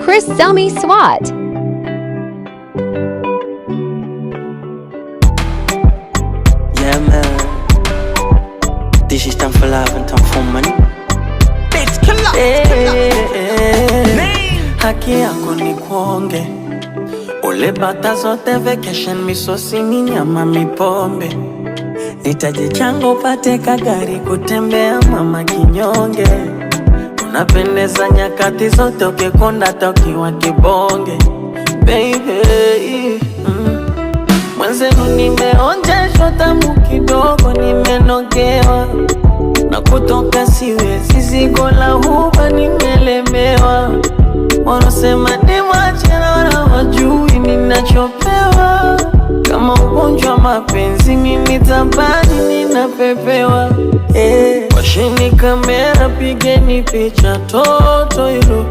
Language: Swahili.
Chris Selmi Swat. Yeah, man. This is time for love and time for money. Bitch, killer. Hey, haki yako ni kuonge ule bata zote vacation misosi minyama mipombe nitajichanga upate kagari kutembea mama kinyonge unapendeza nyakati zote ukikonda tokiwa kibonge baby. Mwenzenu nimeonjeshwa tamu kidogo nimenogewa na kutoka siwezi, zigo la huba nimelemewa. Wanasema ni mwache na wajui ninachopewa. Kama ugonjwa mapenzi, mimi tabani ninapepewa. Washeni kamera, pigeni picha toto hilo.